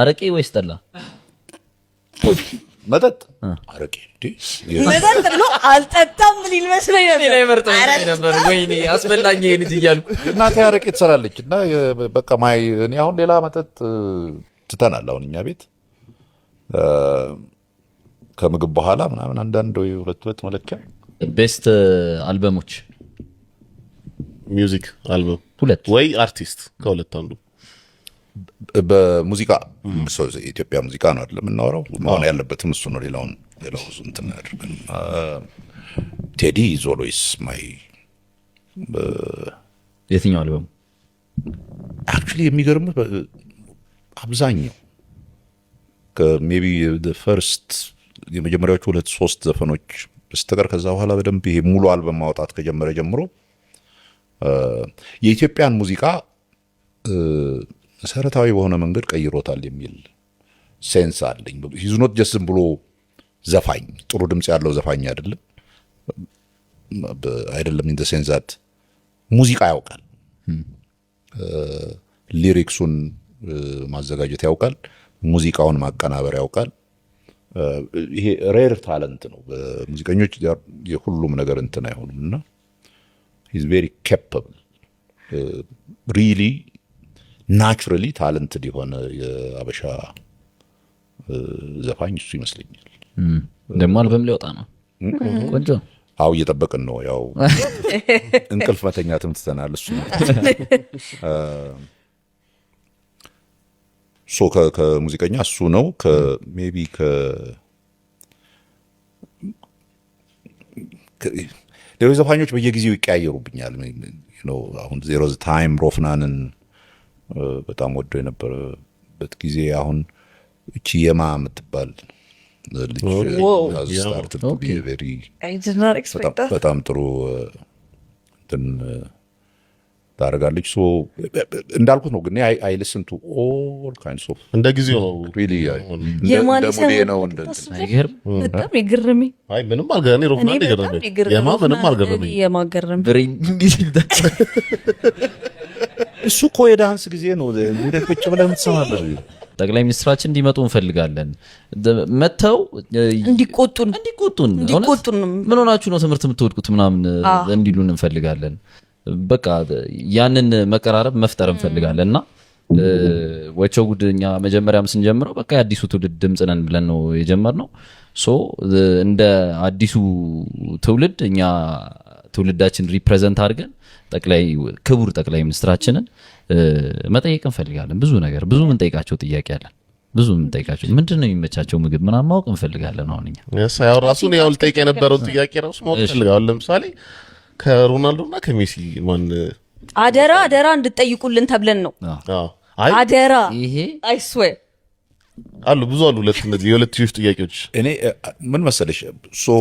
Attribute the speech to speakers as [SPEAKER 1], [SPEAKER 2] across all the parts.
[SPEAKER 1] አረቄ ወይስ ጠላ?
[SPEAKER 2] መጠጥ አረቄ እንዴ?
[SPEAKER 3] መጠጥ ብሎ አልጠጣም ሊል መስሎኝ ነበር።
[SPEAKER 1] ነበር። ወይኔ አስበላኝ ይሄ ልጅ እያልኩ።
[SPEAKER 2] እናቴ አረቄ ትሰራለች እና በቃ my እኔ አሁን ሌላ መጠጥ ትተናል። አሁን እኛ ቤት ከምግብ በኋላ ምናምን አንዳንድ ወይ ሁለት ሁለት መለኪያ።
[SPEAKER 1] Best አልበሞች?
[SPEAKER 4] Music album?
[SPEAKER 1] ሁለት።
[SPEAKER 4] ወይ አርቲስት፣ ከሁለት አንዱ።
[SPEAKER 2] በሙዚቃ የኢትዮጵያ ሙዚቃ ነው አይደለም የምናወራው? መሆን ያለበትም እሱ ነው። ሌላውን ሌላው ብዙ እንትን አያደርግም። ቴዲ is always my
[SPEAKER 1] የትኛው አልበሙ?
[SPEAKER 2] Actually የሚገርምህ አብዛኛው maybe first የመጀመሪያዎቹ ሁለት ሶስት ዘፈኖች በስተቀር ከዛ በኋላ በደንብ ይሄ ሙሉ አልበም ማውጣት ከጀመረ ጀምሮ የኢትዮጵያን ሙዚቃ መሰረታዊ በሆነ መንገድ ቀይሮታል የሚል sense አለኝ። He's not just ዝም ብሎ ዘፋኝ፣ ጥሩ ድምፅ ያለው ዘፋኝ አይደለም አይደለም፣ in sense that ሙዚቃ ያውቃል፣ lyrics ኡን ማዘጋጀት ያውቃል፣ ሙዚቃውን ማቀናበር ያውቃል። ይሄ rare talent ነው። በሙዚቀኞች የሁሉም ነገር እንትን አይሆኑም እና he's very capable, really naturally talented የሆነ የአበሻ ዘፋኝ እሱ ይመስለኛል።
[SPEAKER 1] ደግሞ አልበም ሊወጣ ነው። ቆንጆ።
[SPEAKER 2] አው እየጠበቅን ነው። ያው እንቅልፍ መተኛትም ትተናል። እሱ ነው። So ከሙዚቀኛ እሱ ነው። Maybe ሌሎች ዘፋኞች በየጊዜው ይቀያየሩብኛል። አሁን there was a time ሮፍናንን በጣም ወዶ የነበረበት ጊዜ፣ አሁን እቺ የማ የምትባል ልጅ has started to be very
[SPEAKER 3] I did not expect that.
[SPEAKER 2] በጣም ጥሩ እንትን ታደርጋለች። So እንዳልኩት ነው፣ ግን I listen to all kinds of
[SPEAKER 4] እንደ ጊዜው ነው።
[SPEAKER 2] Really
[SPEAKER 3] የማን
[SPEAKER 2] እንደ mood ኤ ነው እንደ እንትን።
[SPEAKER 1] አይገርም?
[SPEAKER 3] በጣም የገረመኝ።
[SPEAKER 4] አይ ምንም አልገ እኔ
[SPEAKER 3] እኔ
[SPEAKER 4] ሮፍናን
[SPEAKER 3] በጣም
[SPEAKER 4] የገረመኝ
[SPEAKER 3] የገረመኝ
[SPEAKER 4] የማ ምንም
[SPEAKER 3] ሮፍናን፣
[SPEAKER 4] አልገረመኝ።
[SPEAKER 3] እኔ የማ ገረመኝ።
[SPEAKER 1] ብሬን እንዲህ ሲል
[SPEAKER 2] እሱ እኮ የዳንስ ጊዜ ነው። እንደ ቁጭ ብለህ የምትሰማበት።
[SPEAKER 1] ጠቅላይ ሚኒስትራችን እንዲመጡ እንፈልጋለን። መጥተው
[SPEAKER 3] እንዲቆጡን።
[SPEAKER 1] እንዲቆጡን።
[SPEAKER 3] እንዲቆጡን።
[SPEAKER 1] እውነት ምን ሆናችሁ ነው ትምህርት የምትወድቁት ምናምን እንዲሉን እንፈልጋለን። በቃ ያንን መቀራረብ መፍጠር እንፈልጋለን እና ወቸው ጉድ እኛ መጀመሪያም ስንጀምረው በቃ የአዲሱ ትውልድ ድምፅ ነን ብለን ነው የጀመርነው። So እንደ አዲሱ ትውልድ እኛ ትውልዳችን represent አድርገን ጠቅላይ ክቡር ጠቅላይ ሚኒስትራችንን መጠየቅ እንፈልጋለን። ብዙ ነገር፣ ብዙ የምንጠይቃቸው ጥያቄ አለን። ብዙ የምንጠይቃቸው፣ ምንድን ነው የሚመቻቸው ምግብ ምናምን ማወቅ እንፈልጋለን። አሁን እኛ
[SPEAKER 4] Yes፣ ያው ራሱን ያው ልጠይቅ የነበረውን ጥያቄ ራሱ ማወቅ ፈልጋለሁ። ለምሳሌ ከሮናልዶ እና ከሜሲ ማን?
[SPEAKER 3] አደራ አደራ እንድጠይቁልን ተብለን ነው።
[SPEAKER 4] አዎ። አይ
[SPEAKER 3] አደራ።
[SPEAKER 1] ይሄ
[SPEAKER 3] I swear.
[SPEAKER 4] አሉ፣ ብዙ አሉ። ሁለት እነዚህ የሁለትዮሽ ጥያቄዎች።
[SPEAKER 2] እኔ ምን መሰለሽ፣ so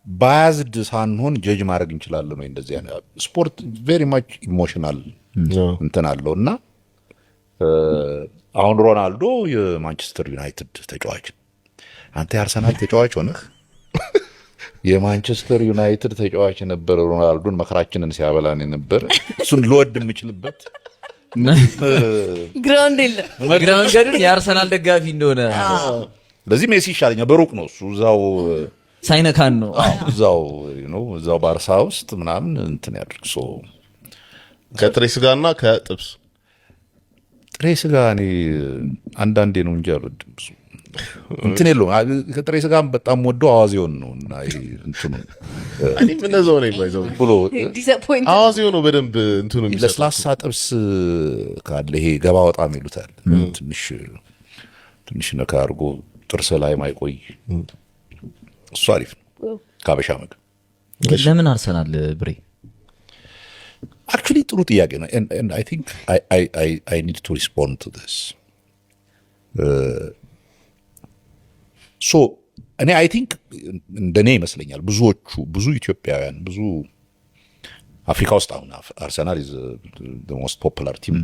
[SPEAKER 2] biased ሳንሆን judge ማድረግ እንችላለን ወይ? እንደዚህ አይነት ስፖርት very much emotional እንትን አለው እና አሁን ሮናልዶ የማንቸስተር ዩናይትድ ተጫዋች ነው። አንተ የአርሰናል ተጫዋች ሆነህ የማንቸስተር ዩናይትድ ተጫዋች የነበረ ሮናልዶን መከራችንን ሲያበላን የነበረ እሱን ልወድ የምችልበት
[SPEAKER 3] Ground የለም።
[SPEAKER 1] እግረ መንገዱን የአርሰናል ደጋፊ እንደሆነ።
[SPEAKER 2] ለዚህ ሜሲ ይሻለኛል። በሩቅ ነው እሱ እዛው
[SPEAKER 1] ሳይነካን ነው።
[SPEAKER 2] እዛው ነው፣ እዛው ባርሳ ውስጥ ምናምን እንትን ያድርግ so።
[SPEAKER 4] ከጥሬ ስጋና ከጥብስ?
[SPEAKER 2] ጥሬ ስጋ እኔ አንዳንዴ ነው እንጂ አልወድም፣ ብዙ እንትን የለውም። ከጥሬ ስጋም በጣም ወደው አዋዜውን ነው እና ይሄ እንትኑ
[SPEAKER 4] እኔም እንደዛው ነኝ ባይዘው።
[SPEAKER 2] ብሎ
[SPEAKER 3] Disappoint.
[SPEAKER 4] አዋዜው ነው በደንብ እንትኑ የሚሰጠው።
[SPEAKER 2] ለስላሳ ጥብስ ካለ ይሄ ገባ ወጣም ይሉታል፣ ትንሽ ትንሽ ነካ አድርጎ ጥርስ ላይ ማይቆይ እሱ አሪፍ ነው ከአበሻ ምግብ።
[SPEAKER 1] ግን ለምን አርሰናል ብሬ?
[SPEAKER 2] Actually ጥሩ ጥያቄ ነው። I think I need to respond to this. So እኔ I think እንደኔ ይመስለኛል ብዙዎቹ፣ ብዙ ኢትዮጵያውያን፣ ብዙ አፍሪካ ውስጥ አሁን አርሰናል is most popular team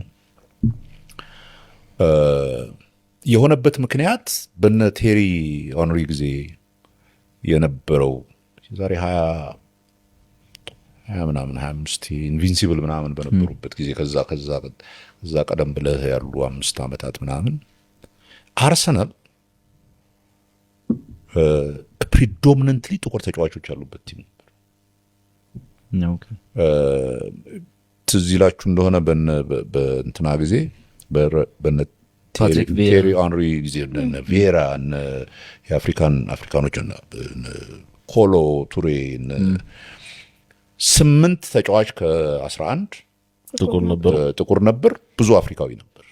[SPEAKER 2] የሆነበት ምክንያት በነ ቴሪ ኦንሪ ጊዜ የነበረው ዛሬ 20 ምናምን 25 invincible ምናምን በነበሩበት ጊዜ፣ ከዛ ቀደም ብለህ ያሉ 5 ዓመታት ምናምን አርሰናል predominantly ጥቁር ተጫዋቾች ያሉበት team ነበር። ትዝ ይላችሁ እንደሆነ በእንትና ጊዜ፣ በነ
[SPEAKER 1] ፓትሪክ ቪዬራ።
[SPEAKER 2] ቴሪ ኦንሪ ጊዜ፣ እነ ቪዬራ፣ እነ የአፍሪካን አፍሪካኖች፣ እነ ኮሎ ቱሬ፣ እነ 8 ተጫዋች ከ11
[SPEAKER 4] ጥቁር ነበሩ።
[SPEAKER 2] ጥቁር ነበር። ብዙ አፍሪካዊ ነበር።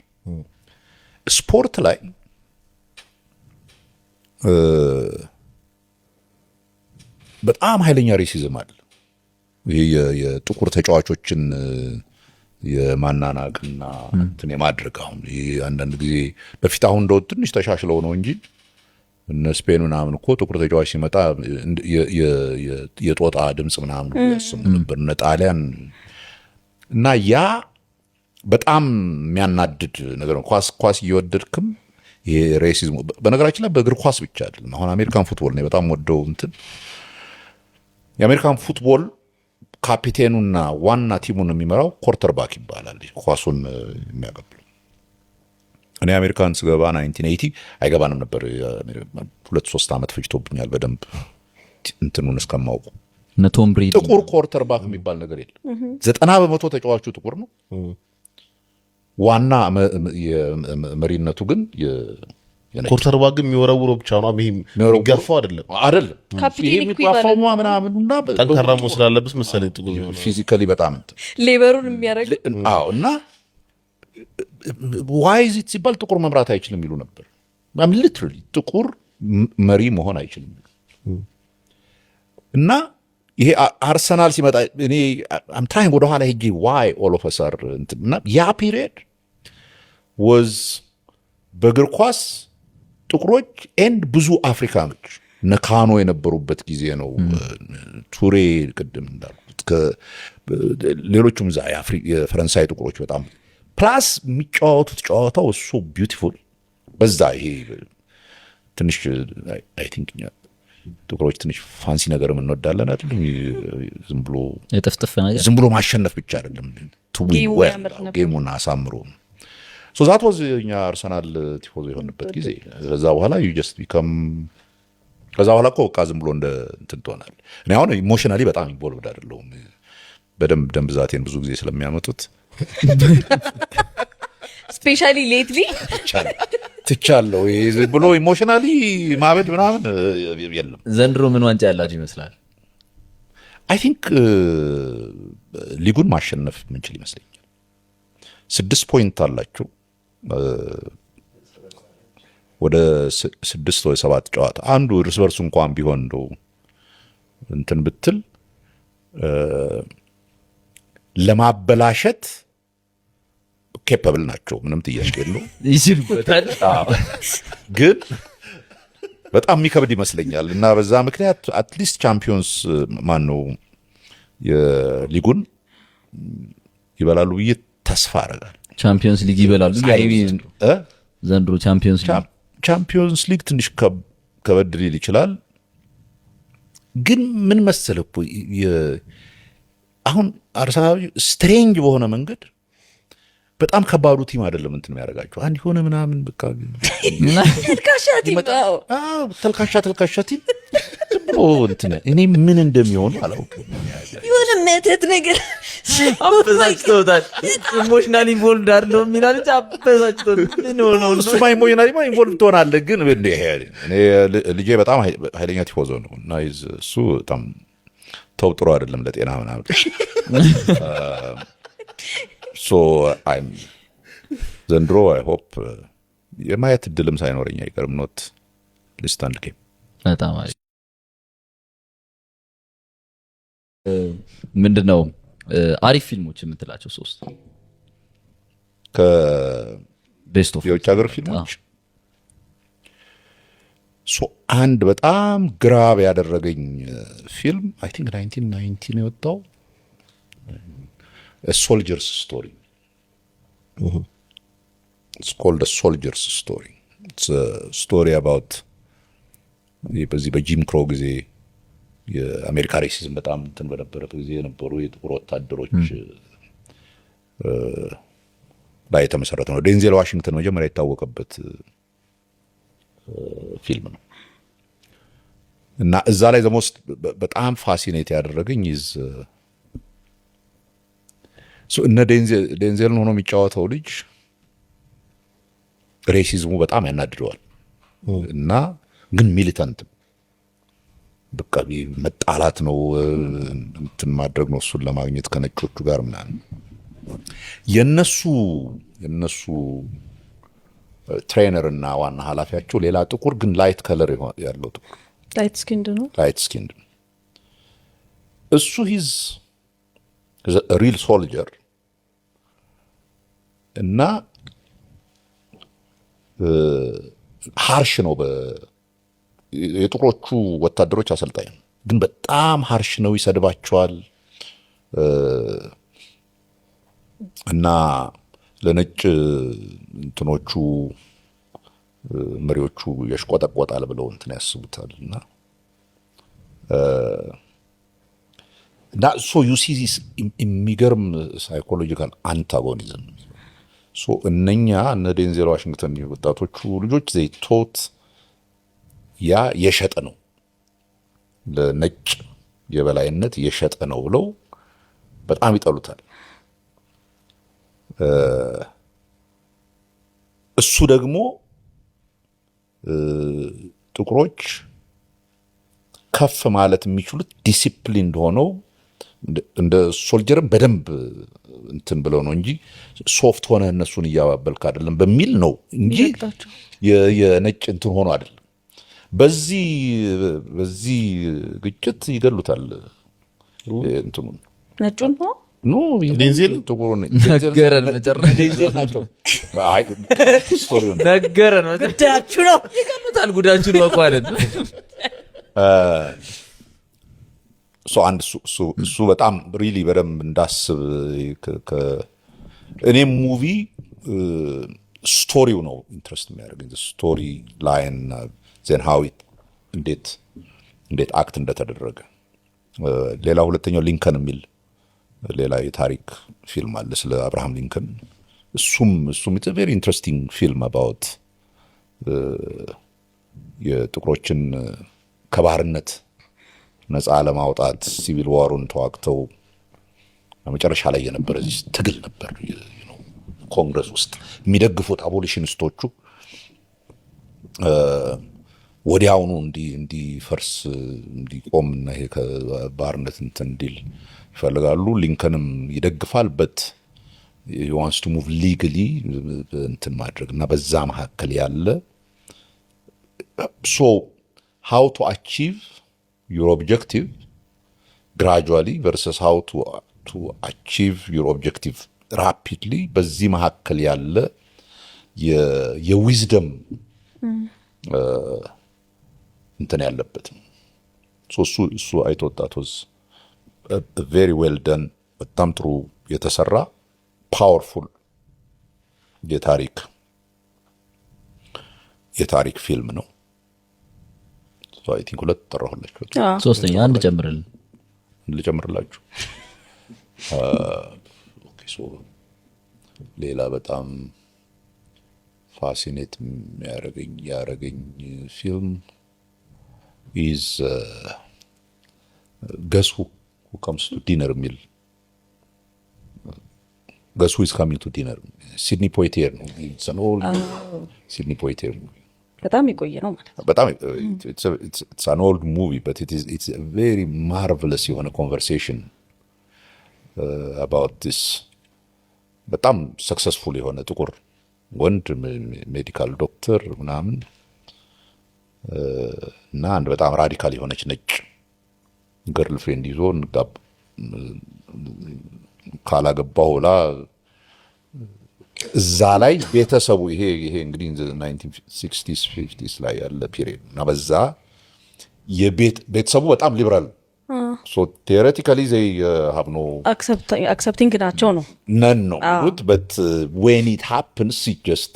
[SPEAKER 2] ስፖርት ላይ በጣም ኃይለኛ racism አለ። ይሄ የጥቁር ተጫዋቾችን የማናናቅና እንትን የማድረግ። አሁን ይሄ አንዳንድ ጊዜ በፊት፣ አሁን እንደው ትንሽ ተሻሽለው ነው እንጂ እነ ስፔን ምናምን እኮ ጥቁር ተጫዋች ሲመጣ የጦጣ ድምፅ ምናምን ሁሉ ያሰሙ ነበር። እነ ጣሊያን እና ያ በጣም የሚያናድድ ነገር ነው። ኳስ ኳስ እየወደድክም ይሄ racism፣ በነገራችን ላይ በእግር ኳስ ብቻ አይደለም። አሁን American football ነው በጣም ወደው እንትን፣ የ American football ካፒቴኑና ዋና team ኡን የሚመራው quarterback ይባላል። ኳሱን የሚያቀብለው። እኔ አሜሪካን ስገባ 1980 አይገባንም ነበር። 2-3 ዓመት ፈጅቶብኛል በደንብ እንትኑን እስከማውቁ።
[SPEAKER 1] እነ ቶም ብሬዲ።
[SPEAKER 2] ጥቁር quarterback የሚባል ነገር የለም። 90% ተጫዋቹ ጥቁር ነው። ዋና መሪነቱ ግን የነጭ።
[SPEAKER 4] Quarterback ግን የሚወረውረው ብቻ ነው። ይሄ የሚገፋው አይደለም።
[SPEAKER 2] አይደለም።
[SPEAKER 3] ካፒቴን
[SPEAKER 2] ይሄ የሚገፋው ምናምኑና
[SPEAKER 4] ጠንካራ መሆን ስላለበት መሰለኝ ጥቁር የሆነው።
[SPEAKER 2] Physically በጣም እንትን
[SPEAKER 3] Labor ኡን የሚያደርግ።
[SPEAKER 2] አዎ፣ እና why is it ሲባል ጥቁር መምራት አይችልም ይሉ ነበር። Literally ጥቁር መሪ መሆን አይችልም። እና ይሄ አርሰናል ሲመጣ እኔ I'm trying ወደኋላ ሄጄ why all of a sudden እና ያ period was በእግር ኳስ ጥቁሮች and ብዙ አፍሪካኖች፣ እነ ካኖ የነበሩበት ጊዜ ነው። ቱሬ ቅድም እንዳልኩት፣ ሌሎቹም እዛ የፈረንሳይ ጥቁሮች በጣም፣ plus የሚጫወቱት ጨዋታው እሱ beautiful በዛ። ይሄ ትንሽ I think እኛ ጥቁሮች ትንሽ fancy ነገር እንወዳለን አይደለም? ዝም ብሎ
[SPEAKER 1] የጥፍጥፍ ነገር።
[SPEAKER 2] ዝም ብሎ ማሸነፍ ብቻ አይደለም። To win
[SPEAKER 3] Game ኡ
[SPEAKER 2] well፣
[SPEAKER 3] ያምር ነበር።
[SPEAKER 2] Game ኡን አሳምሮ። So that was እኛ አርሰናል ቲፎዞ የሆንበት ጊዜ። ከዛ በኋላ you just become፣ ከዛ በኋላ እኮ በቃ ዝም ብሎ እንደ እንትን ትሆናል። እኔ አሁን emotionally በጣም involved አይደለሁም። በደንብ ደም ብዛቴን ብዙ ጊዜ ስለሚያመጡት
[SPEAKER 3] Especially lately.
[SPEAKER 2] ትቻለሁ። ይሄ ዝም ብሎ emotionally ማበድ ምናምን የለም።
[SPEAKER 1] ዘንድሮ ምን ዋንጫ ያላችሁ ይመስላል?
[SPEAKER 2] I think ሊጉን ማሸነፍ የምንችል ይመስለኛል። 6 point አላቸው። ወደ 6 ወይ 7 ጨዋታ፣ አንዱ እርስ በርሱ እንኳን ቢሆን እንደው እንትን ብትል ለማበላሸት capable ናቸው። ምንም ጥያቄ የለውም።
[SPEAKER 1] ይችሉበታል።
[SPEAKER 2] ግን በጣም የሚከብድ ይመስለኛል እና በዛ ምክንያት at least Champions ማን ነው የሊጉን ይበላሉ ብዬ ተስፋ አደርጋለሁ።
[SPEAKER 1] Champions League ይበላሉ
[SPEAKER 2] እ?
[SPEAKER 1] ዘንድሮ Champions League?
[SPEAKER 2] Champions League ትንሽ ከበድ ሊል ይችላል። ግን ምን መሰለህ እኮ አሁን አርሰናል strange በሆነ መንገድ በጣም ከባዱ team አይደለም እንትን የሚያደርጋቸው፣ አንድ የሆነ ምናምን በቃ
[SPEAKER 3] ተልካሻ team አዎ።
[SPEAKER 2] አዎ፣ ተልካሻ ተልካሻ team ዝም ብሎ እንትን፣ እኔ ምን እንደሚሆኑ አላውቅም።
[SPEAKER 3] የሆነ መተት ነገር።
[SPEAKER 1] አበሳጭተውታል። Emotional involved አይደለሁም ይላል እንጂ አበሳጭተውት ምን ሆነው ነው?
[SPEAKER 2] እሱማ emotionally ማ involve ትሆናለህ። ግን እኔ ልጄ በጣም ኃይለኛ ቲፎዞ ነው እና እሱ በጣም ተው ጥሩ አይደለም ለጤና ምናምን። So I'm ዘንድሮ I hope የማየት እድልም ሳይኖረኝ አይቀርም፣ not least አንድ game።
[SPEAKER 1] በጣም አሪፍ። ምንድን ነው አሪፍ ፊልሞች የምትላቸው ሶስት best of?
[SPEAKER 2] የውጭ ሀገር ፊልሞች? So አንድ በጣም grab ያደረገኝ ፊልም I think 1990 ነው የወጣው፣ Soldier's Story. It's called Soldier's Story. Story about በዚህ በ Jim Crow ጊዜ፣ የአሜሪካ racism በጣም እንትን በነበረበት ጊዜ የነበሩ የጥቁር ወታደሮች ላይ የተመሰረተ ነው። ዴንዜል ዋሽንግተን መጀመሪያ የታወቀበት ፊልም ነው። እና እዛ ላይ the most በጣም fascinate ያደረገኝ is እነ ዴንዜልን ሆኖ የሚጫወተው ልጅ racism ኡ በጣም ያናድደዋል እና ግን militant በቃ መጣላት ነው፣ እንትን ማድረግ ነው እሱን ለማግኘት ከነጮቹ ጋር ምናምን። የነሱ trainer እና ዋና ኃላፊያቸው ሌላ ጥቁር ግን light color ያለው ጥቁር
[SPEAKER 5] Light skinned ነው።
[SPEAKER 2] Light skinned ነው። እሱ he's real soldier እና harsh ነው። የጥቁሮቹ ወታደሮች አሰልጣኝ ነው፣ ግን በጣም harsh ነው፣ ይሰድባቸዋል እና ለነጭ እንትኖቹ መሪዎቹ የሽቆጠቆጣል ብለው እንትን ያስቡታል። እና so you see this የሚገርም psychological antagonism። So እነኛ እነ ዴንዜል ዋሽንግተን ወጣቶቹ ልጆች they thought ያ የሸጠ ነው፣ ለነጭ የበላይነት የሸጠ ነው ብለው በጣም ይጠሉታል። እሱ ደግሞ ጥቁሮች ከፍ ማለት የሚችሉት ዲሲፕሊን ሆነው እንደ soldier ም በደንብ እንትን ብለው ነው እንጂ soft ሆነ እነሱን እያባበልክ አይደለም በሚል ነው እንጂ
[SPEAKER 5] የሚረግጣቸው።
[SPEAKER 2] የነጭ እንትን ሆኖ አይደለም። በዚህ ግጭት ይገሉታል እንትኑን።
[SPEAKER 5] ነጩን ነው።
[SPEAKER 2] No.
[SPEAKER 4] ዴንዜል?
[SPEAKER 2] ጥቁሩን።
[SPEAKER 1] ነገረን መጨረሻ።
[SPEAKER 2] ዴንዜል ናቸው። አይ story ውን
[SPEAKER 1] ነገረን መጨረሻ።
[SPEAKER 3] ጉዳያችሁ ነው።
[SPEAKER 1] ይገሉታል። ጉዳችሁን ወቋለን።
[SPEAKER 2] እሱ አንድ እሱ በጣም really በደንብ እንዳስብ እኔም movie story ው ነው interest የሚያደርገኝ፣ story line, then how it እንዴት act እንደተደረገ። ሌላ ሁለተኛው ሊንከን የሚል ሌላ የታሪክ ፊልም አለ ስለ አብርሃም ሊንከን። እሱም very interesting film about የጥቁሮችን ከባርነት ነፃ ለማውጣት civil war ኡን ተዋግተው መጨረሻ ላይ የነበረ እዚህ ትግል ነበር። ኮንግረስ ውስጥ የሚደግፉት abolitionist ኦቹ ወዲያውኑ እንዲፈርስ፣ እንዲቆም እና ይሄ ከባርነት እንትን እንዲል ይፈልጋሉ። ሊንከንም ይደግፋል፣ but wants to move legally እንትን ማድረግ እና በዛ መካከል ያለ so how to achieve your objective gradually versus how to achieve your objective rapidly፣ በዚህ መካከል ያለ የ wisdom እንትን ያለበት ነው። So እሱ I thought that was very well done፣ በጣም ጥሩ የተሰራ powerful የታሪክ ፊልም ነው። I think ሁለት ጠራሁላችሁ።
[SPEAKER 1] ሶስተኛ አንድ ጨምርልን።
[SPEAKER 2] ልጨምርላችሁ። Okay፣ so ሌላ በጣም fascinate የሚያደርገኝ ያደረገኝ ፊልም is Guess Who Comes to Dinner የሚል፣ Guess Who Is Coming to Dinner፣ ሲድኒ ፖይቲየር ነው። It's an old ሲድኒ ፖይቲየር movie።
[SPEAKER 5] በጣም የቆየ ነው ማለት ነው።
[SPEAKER 2] በጣም it's an old movie, but it's very marvelous የሆነ conversation about this በጣም successful የሆነ ጥቁር ወንድ medical doctor ምናምን እና አንድ በጣም radical የሆነች ነጭ girlfriend ይዞ ካላገባሁ ብላ እዛ ላይ ቤተሰቡ ይሄ እንግዲህ 1960s 50s ላይ ያለ period እና በዛ ቤተሰቡ በጣም liberal, so theoretically they have no
[SPEAKER 5] Accepting ናቸው ነው።
[SPEAKER 2] ነን ነው የሚሉት፣ but when it happens just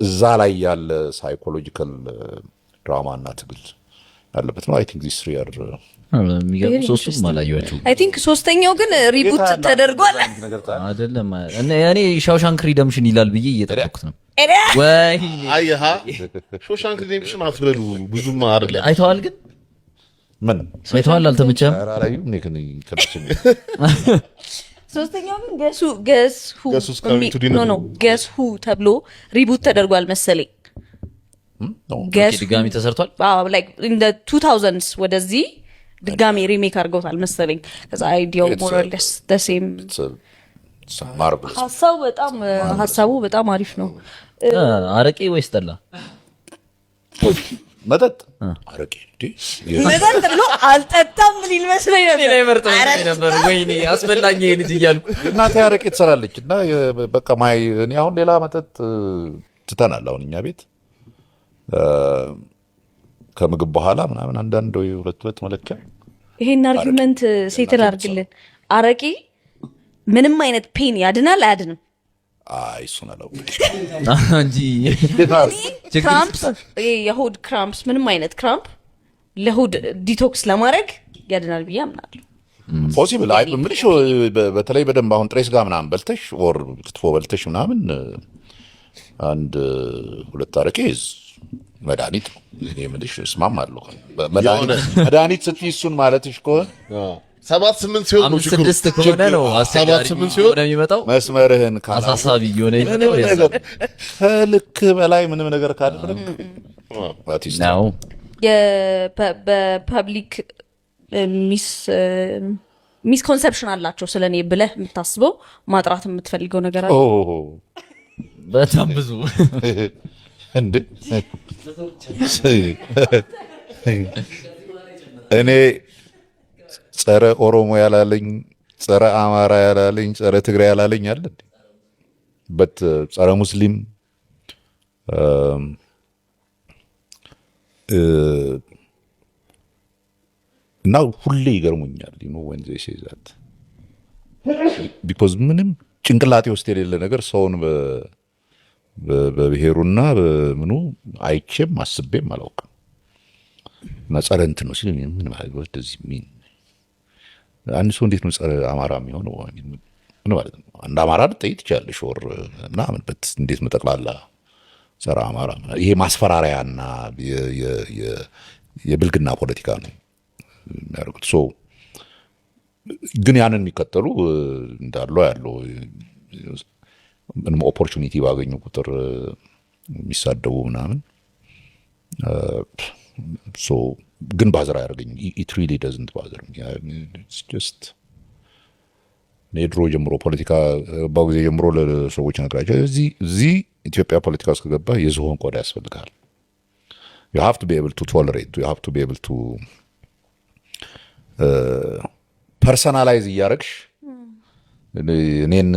[SPEAKER 2] እዛ ላይ ያለ psychological ድራማ እና ትግል ያለበት ነው። I think these three are
[SPEAKER 1] የሚገርም፣ ሶስቱም አላየኋቸውም።
[SPEAKER 3] I think ሶስተኛው ግን reboot ተደርጓል።
[SPEAKER 1] አይደለም፣ እኔ Shawshank Redemption ይላል ብዬ እየጠበኩት ነው። ወይ!
[SPEAKER 4] አየሃ፣ Shawshank Redemption አትበሉ፣ ብዙም አይደለም።
[SPEAKER 1] አይተዋል ግን?
[SPEAKER 2] ምን?
[SPEAKER 1] አይተዋል? አልተመቸህም?
[SPEAKER 2] ኧረ አላዩም። እኔ ከእነሱ
[SPEAKER 5] ሶስተኛው ግን Guess Who
[SPEAKER 4] Guess Who's Coming to Dinner?
[SPEAKER 5] No, Guess Who ተብሎ reboot ተደርጓል መሰለኝ። Guess
[SPEAKER 1] ድጋሚ ተሰርቷል።
[SPEAKER 5] Like in the 2000s ወደዚህ ድጋሚ remake አድርገውታል መሰለኝ። ከዛ idea ው
[SPEAKER 2] It's
[SPEAKER 5] more or less the same.
[SPEAKER 2] Marvelous.
[SPEAKER 5] ሀሳቡ በጣም አሪፍ ነው።
[SPEAKER 1] አረቄ ወይስ ጠላ?
[SPEAKER 2] መጠጥ አረቄ እንዴ?
[SPEAKER 3] መጠጥ ብሎ አልጠጣም ሊል መስሎኝ ነበር።
[SPEAKER 1] ነበር። ወይኔ አስበላኝ ይሄ ልጅ እያልኩ።
[SPEAKER 2] እናቴ አረቄ ትሰራለች እና በቃ my እኔ አሁን ሌላ መጠጥ ትተናል። አሁን እኛ ቤት ከምግብ በኋላ ምናምን አንዳንድ ወይ ሁለት ሁለት መለኪያ።
[SPEAKER 5] ይሄን argument settle አድርግልን። አረቄ ምንም አይነት pain ያድናል አያድንም?
[SPEAKER 2] አይ፣ እሱን አላውቅም።
[SPEAKER 1] እንጂ
[SPEAKER 5] Cramps፣ ይሄ የሆድ cramps፣ ምንም አይነት cramp ለሆድ detox ለማድረግ ያድናል ብዬ አምናለሁ።
[SPEAKER 2] Possible። አይ፣ የምልሽ በተለይ በደንብ አሁን ጥሬ ስጋ ምናምን በልተሽ or ክትፎ በልተሽ ምናምን አንድ ሁለት አረቄ መድኃኒት ነው። እኔ የምልሽ እስማማለሁ። መድኃኒት ስትይ እሱን ማለትሽ ከሆነ።
[SPEAKER 4] ሰባት ስምንት ሲሆን ነው
[SPEAKER 1] አምስት
[SPEAKER 4] ችግሩ።
[SPEAKER 1] ስድስት ከሆነ ነው አስቸጋሪ
[SPEAKER 4] ሰባት ስምንት ሲሆን
[SPEAKER 1] እየሆነ የሚመጣው።
[SPEAKER 2] መስመርህን ካላወቅህ
[SPEAKER 1] አሳሳቢ እየሆነ
[SPEAKER 2] ምንም
[SPEAKER 1] የሚመጣው
[SPEAKER 2] ነገር ከልክ በላይ ምንም ነገር ካደረግ that is
[SPEAKER 1] ነው።
[SPEAKER 5] በ public misconception አላቸው ስለ እኔ ብለህ የምታስበው ማጥራት የምትፈልገው ነገር አለ?
[SPEAKER 2] ኦ።
[SPEAKER 1] በጣም ብዙ።
[SPEAKER 2] እንዴ፣ እኔ ጸረ ኦሮሞ ያላለኝ፣ ጸረ አማራ ያላለኝ፣ ጸረ ትግራይ ያላለኝ አለ እንዴ? But ጸረ ሙስሊም እና ሁሌ ይገርሙኛል when they say that, because ምንም ጭንቅላቴ ውስጥ የሌለ ነገር ሰውን በብሔሩና በምኑ አይቼም አስቤም አላውቅም። እና ጸረ እንትን ነው ሲል ምን ማለት ነው? እንደዚህ mean አንድ ሰው እንዴት ነው ጸረ አማራ የሚሆነው? ምን ማለት ነው? አንድ አማራ ልጠይቅ ትችላለሽ or ምናምን but እንዴት ነው ጠቅላላ ጸረ አማራ? ይሄ ማስፈራሪያና የብልግና ፖለቲካ ነው የሚያደርጉት። So ግን ያንን የሚከተሉ እንዳሉ ያለው ምንም opportunity ባገኙ ቁጥር የሚሳደቡ ምናምን። So ግን bother አያደርገኝም። It really doesn't bother. Just እኔ ድሮ ጀምሮ ፖለቲካ ገባሁ ጊዜ ጀምሮ ለሰዎች ነግራቸው እዚህ ኢትዮጵያ ፖለቲካ ውስጥ ከገባ የዝሆን ቆዳ ያስፈልግሃል። You have to be able to tolerate, you have to be able to personalize እያደረግሽ እኔን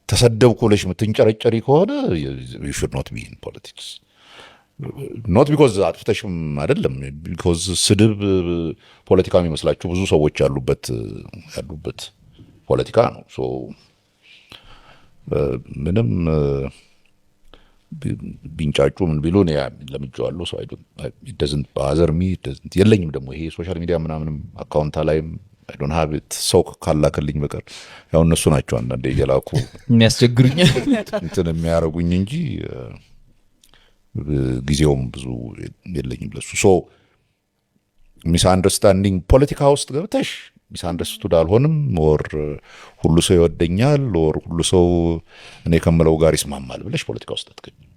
[SPEAKER 2] ተሰደብኩ ብለሽ የምትንጨረጨሪ ከሆነ you should not be in politics. Not because አጥፍተሽም አይደለም፣ because ስድብ ፖለቲካ የሚመስላቸው ብዙ ሰዎች ያሉበት ፖለቲካ ነው። So ምንም ቢንጫጩ ምን ቢሉ እኔ ለምጄዋለሁ። Doesn't bother me። የለኝም ደግሞ ይሄ social media ምናምንም account ላይም I don't have it ሰው ካላከልኝ በቀር። ያው እነሱ ናቸው አንዳንዴ እየላኩ
[SPEAKER 1] የሚያስቸግሩኝ።
[SPEAKER 2] እንትን የሚያደርጉኝ እንጂ ጊዜውም ብዙ የለኝም ለሱ። So misunderstanding ፖለቲካ ውስጥ ገብተሽ misunderstood አልሆንም or ሁሉ ሰው ይወደኛል or ሁሉ ሰው እኔ ከምለው ጋር ይስማማል ብለሽ ፖለቲካ ውስጥ አትገቢም።